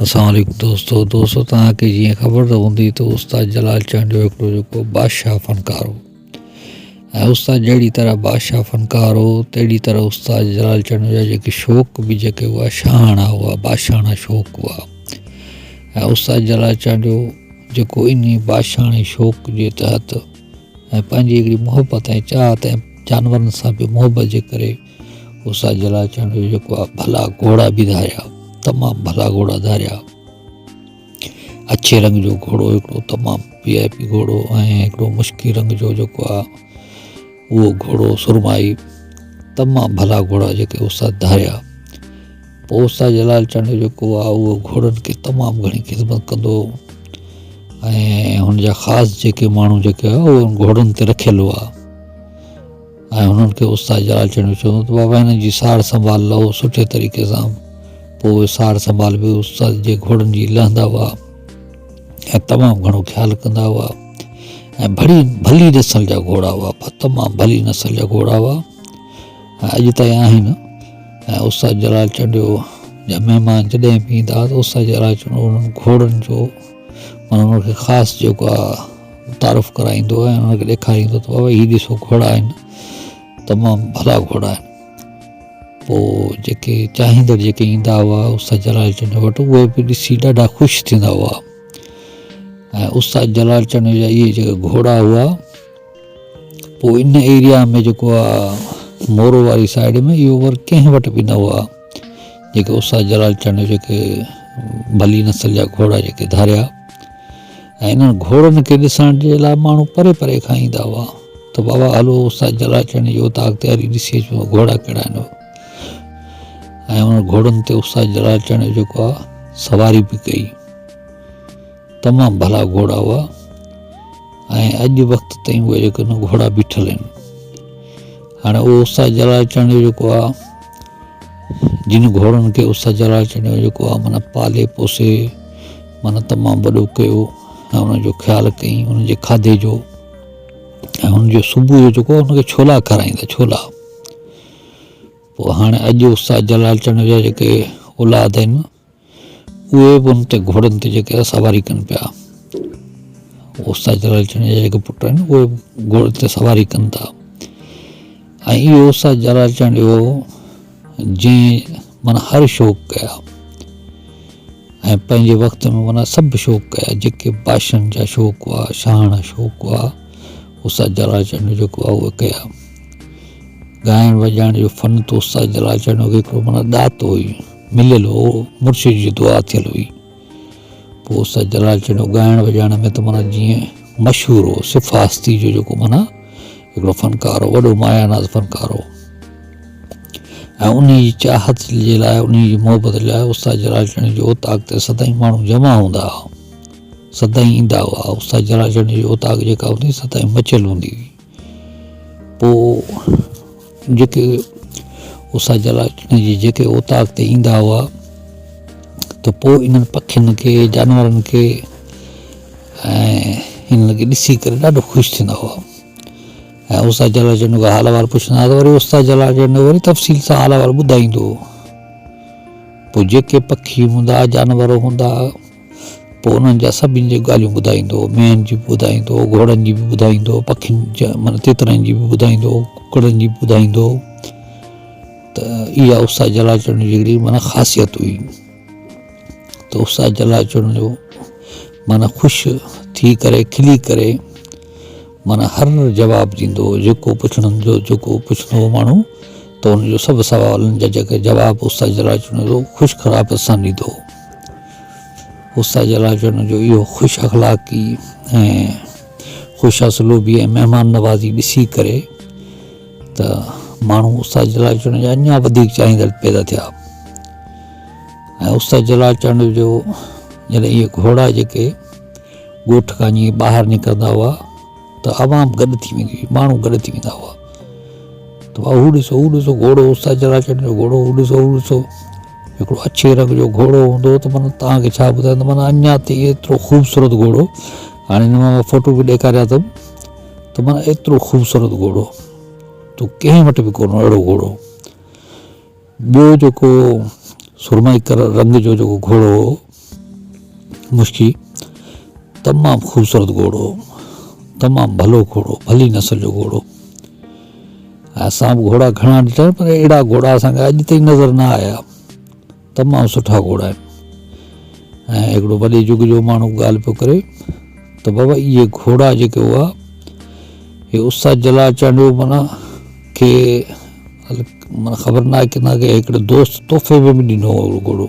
اسلام عليڪم دوستو دوستو توهان کي جيئن خبر ته هوندي ته استاد جلال چانڊيو هڪڙو جيڪو بادشاهه فنڪار هو ۽ استاد جهڙي طرح بادشاهه فنڪار هو تهڙي طرح استاد جلال چانڊيو جا جيڪي شوق به جيڪي هئا شاهاڻا هئا بادشاهاڻا شوق هئا ۽ استاد جلال چانڊيو جيڪو انهي بادشاهاڻي شوق جي تحت ۽ پنهنجي هڪڙي محبت ۽ چاهت ۽ جانورن سان به محبت جي ڪري استاد جلال چانڊيو جيڪو آ ڀلا گهوڙا به ڌاريا تمام ڀلا گهوڙا ڌاريا اڇي رنگ جو گهوڙو هڪڙو تمام وي آء پي گهوڙو ۽ هڪڙو مشڪي رنگ جو جيڪو آ اهو گهوڙو سرمائي تمام ڀلا گهوڙا جيڪي استاد ڌاريا پوء استاد جلال چانڊيو جيڪو آ اهو گهوڙن کي تمام گهڻي خدمت ڪندو هو ۽ هن جا خاص جيڪي ماڻهو جيڪي هئا اهي گهوڙن تي رکيل هئا ۽ هنن کي استاد جلال چنيو چوندو ته بابا هنن جي سار سنڀال لهو سٺي طريقي سان پوء اهي سار سنڀال به استاد جي گهوڙن جي لهندا هئا ۽ تمام گهڻو خيال ڪندا هئا ۽ ڀلي ڀلي نسل جا گهوڙا هئا تمام ڀلي نسل جا گهوڙا هئا ۽ اڄ تائين آهن ۽ استاد جلال چنڊيو جا مهمان جڏهن به ايندا هئا ته استاد جلال چنڊيو انهن گهوڙن جو معنيٰ انهن کي خاص جيڪو آهي تعارف ڪرائيندو ۽ انهن کي ڏيکاريندو ته بابا هي ڏسو گهوڙا آهن تمام ڀلا گهوڙا آهن پوء جيڪي چاهيندڙ جيڪي ايندا هئا استاد جلال چنڊ وٽ اهي به ڏسي ڏاڍا خوش ٿيندا هئا ۽ استاد جلال چنڊ جا اهي جيڪي گهوڙا هئا پوء ان ايريا ۾ جيڪو آهي مورو واري سائيڊ ۾ اهو ور ڪنهن وٽ به نه هئا جيڪي استاد جلال چانڊيو جيڪي ڀلي نسل جا گهوڙا جيڪي ڌاريا ۽ انهن گهوڙن کي ڏسڻ جي لاء ماڻهو پري پري کان ايندا هئا ته بابا هلو استاد جلال چانڊيو جي اوطاق تي هلي ڏسي اچون گهوڙا ڪهڙا آهن ۽ انهن گهوڙن تي استاد جلال چانڊيو جيڪو آهي سواري به ڪئي تمام ڀلا گهوڙا هئا ۽ اڄ وقت تائين اهي جيڪي گهوڙا بيٺل آهن هاڻي اهو استاد جلال چانڊيو جيڪو آهي جن گهوڙن کي استاد جلال چانڊيو جيڪو آهي معنيٰ پالي پوسي معنيٰ تمام وڏو ڪيو ۽ ان جو خيال ڪئي ان جي کاڌي جو ۽ ان جو صبح جو جيڪو ان کي ڇولا کارائيندا ڇولا پوء هاڻي اڄ استاد جلال چانڊيو جا جيڪي اولاد آهن اهي به ان تي گهوڙن تي جيڪي سواري ڪن پيا. استاد جلال چنيء جا جيڪي پٽ آهن اهي به گهوڙن تي سواري ڪن ٿا ۽ اهو استاد جلال چانڊيو هو جنهن معنيٰ هر شوق ڪيا ۽ پنهنجي وقت ۾ معنيٰ سڀ شوق ڪيا جيڪي بادشاهن جا شوق هئا شاهاڻا شوق هئا استاد جلال چانڊيو جيڪو آهي اهي ڪيا ڳائڻ وڄائڻ جو فن ته استاد جلال چانڊيو کي هڪڙو معنيٰ ڏات هئي مليل هو، مرشد جي دعا ٿيل هئي. پوء استاد جلال چنيو ڳائڻ وڄائڻ ۾ ته معنيٰ جيئن مشهور هو، صفا هستي جو جيڪو معنيٰ هڪڙو فنڪار هو، وڏو مايا ناز فنڪار هو. ۽ انهي جي چاهت جي لاء، انهي جي محبت جي لاء استاد جلال چنيو جي اوطاق تي سدائين ماڻهو جمع هوندا هئا، سدائين ايندا هئا. استاد جلال چنيو جي اوطاق جيڪا هوندي هئي، سدائين مچيل هوندي هئي. پوء جيڪي استاد جلال چنيو جي جيڪي اوطاق تي ايندا هئا ته پوء انهن پکين کي جانورن کي ۽ انهن کي ڏسي ڪري ڏاڍو خوش ٿيندا هئا ۽ استاد جلال چنيو کان حال احوال پڇندا هئا ته وري استاد جلال چنيو وري تفصيل سان حال احوال ٻڌائيندو هو پوء جيڪي پکي هوندا جانور هوندا پوء انهن جا سڀني جون ڳالهيون ٻڌائيندو هو، مينهن جي به ٻڌائيندو هو، گهوڙن جي به ٻڌائيندو هو، پکين جي معنيٰ تترن جي به ٻڌائيندو هو، ڪڪڙن جي به ٻڌائيندو هو ته اها استاد جلال چنڙ جي هڪڙي معنيٰ خاصيت هئي ته استاد جلال چنڙ جو معنيٰ خوش ٿي ڪري کلي ڪري معنيٰ هر جواب ڏيندو هو جيڪو پڇڻ جو جيڪو پڇندو هو ماڻهو ته ان جو سڀ سوالن جا جيڪي جواب استاد جلال چنڙ جو خوش خراب سان ڏيندو هو. استاد جلال چنڙ جو اهو خوش اخلاقي ۽ خوش اسلوبي ۽ مهمان نوازي ڏسي ڪري ته ماڻهو استاد جلال چنڙ جا اڃا وڌيڪ چاهيندڙ پيدا ٿيا ۽ استاد جلال چنڙ جو جڏهن اهي گهوڙا جيڪي ڳوٺ کان جيئن ٻاهر نڪرندا هئا ته عوام گڏ ٿي ويندي هئي ماڻهو گڏ ٿي ويندا هئا ته ڀاء هو ڏسو هو ڏسو گهوڙو استاد جلال چنڙ جو گهوڙو هو ڏسو هو ڏسو هڪڙو اڇي رنگ جو گهوڙو هوندو هو ته معنيٰ توهان کي ڇا ٻڌايان ته معنيٰ اڃا تائين ايترو خوبصورت گهوڙو هاڻي هن مان فوٽو به ڏيکاريا اٿم ته معنيٰ ايترو خوبصورت گهوڙو ته ڪنهن وٽ به ڪونه اهڙو گهوڙو ٻيو جيڪو سرمائي رنگ جو جيڪو گهوڙو هو مشڪي تمام خوبصورت گهوڙو هو تمام ڀلو گهوڙو ڀلي نسل جو گهوڙو ۽ اسان به گهوڙا گهڻا ڏٺا پر اهڙا گهوڙا اسانکي اڄ تائين نظر نه آيا تمام سٺا گهوڙا آهن ۽ هڪڙو وڏي جڳ جو ماڻهو ڳالهه پيو ڪري ته بابا اهي گهوڙا جيڪي هئا هي استاد جلال چانڊيو معنيٰ کي معنيٰ خبر نه آهي ڪنا کي هڪڙي دوست تحفي ۾ به ڏنو هو گهوڙو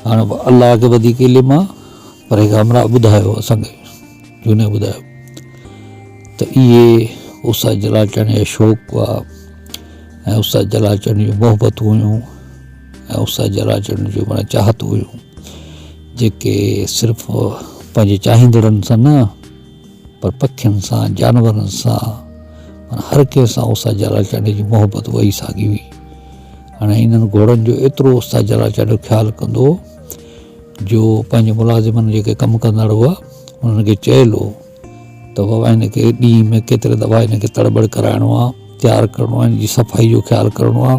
هاڻي الله کي وڌيڪ علم آهي پر هڪ همراهه ٻڌايو اسانکي جوني ٻڌايو ته اهي استاد جلال چانڊيي جا شوق هئا ۽ استاد جلال چانڊيي جون محبتون هيون ۽ استاد جلال چانڊيي جون معنيٰ چاهتون هيون جيڪي صرف پنهنجي چاهيندڙن سان نه پر پکين سان جانورن سان معنيٰ هر ڪنهن سان استاد جلال چانڊيي جي محبت اها ئي ساڳي هئي هاڻي انهن گهوڙن جو ايترو استاد جلال چانڊيو خيال ڪندو هو جو پنهنجي ملازمن جيڪي ڪم ڪندڙ هئا انهن کي چيل هو ته بابا هن کي ڏينهن ۾ ڪيترا دفعا هن کي تڙٻڙ ڪرائڻو آهي تيار ڪرڻو آهي هن جي صفائي جو خيال ڪرڻو آهي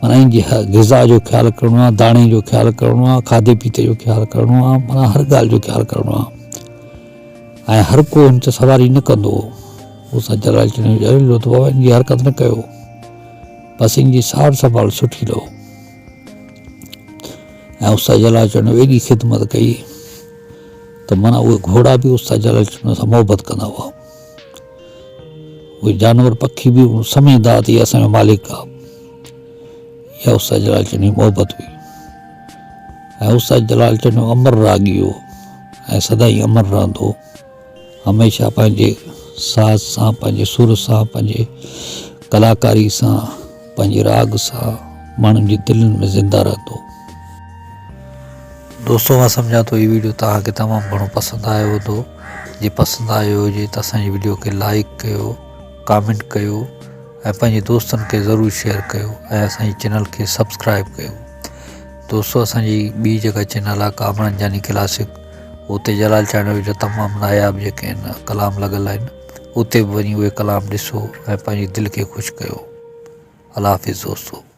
معنيٰ هن جي غذا جو خيال ڪرڻو آهي داڻي جو خيال ڪرڻو آهي کاڌي پيتي جو خيال ڪرڻو آهي معنيٰ هر ڳالهه جو خيال ڪرڻو آهي ۽ هر ڪو هن تي سواري نه ڪندو هو استاد جلال چنيو چيو ته بابا هن جي حرڪت نه ڪيو بس هن جي سار سنڀال سٺي لهو ۽ استاد جلال چنيو ايڏي خدمت ڪئي ته معنيٰ اهي گهوڙا به استاد جلال چنيو سان محبت ڪندا هئا اهي جانور پکي به سمجهندا هئا ته هي اسانجو مالڪ آهي اها استاد جلال چنيو محبت هئي ۽ استاد جلال چنيو امر راڳي هو ۽ سدائين امر رهندو هميشه پنهنجي ساز سان پنهنجي سر سان پنهنجي ڪلاڪاري سان پنهنجي راڳ سان ماڻهن جي دلين ۾ زنده رهندو. دوستو مان سمجهان ٿو هي ويڊيو توهان کي تمام گهڻو پسند آيو هوندو جي پسند آيو هجي ته اسان جي ويڊيو کي لائڪ ڪيو ڪامينٽ ڪيو ۽ پنهنجي دوستن کي ضرور شيئر ڪيو ۽ اسان جي چينل کي سبسڪرائب ڪيو دوستو اسان جي ٻي جيڪا چينل آهي ڪامران جاني ڪلاسڪ اتي جلال چانڊيو جا تمام ناياب جيڪي آهن ڪلام لڳل آهن اتي به وڃي اهي ڪلام ڏسو ۽ پنهنجي دل کي خوش ڪيو الله حافظ دوستو.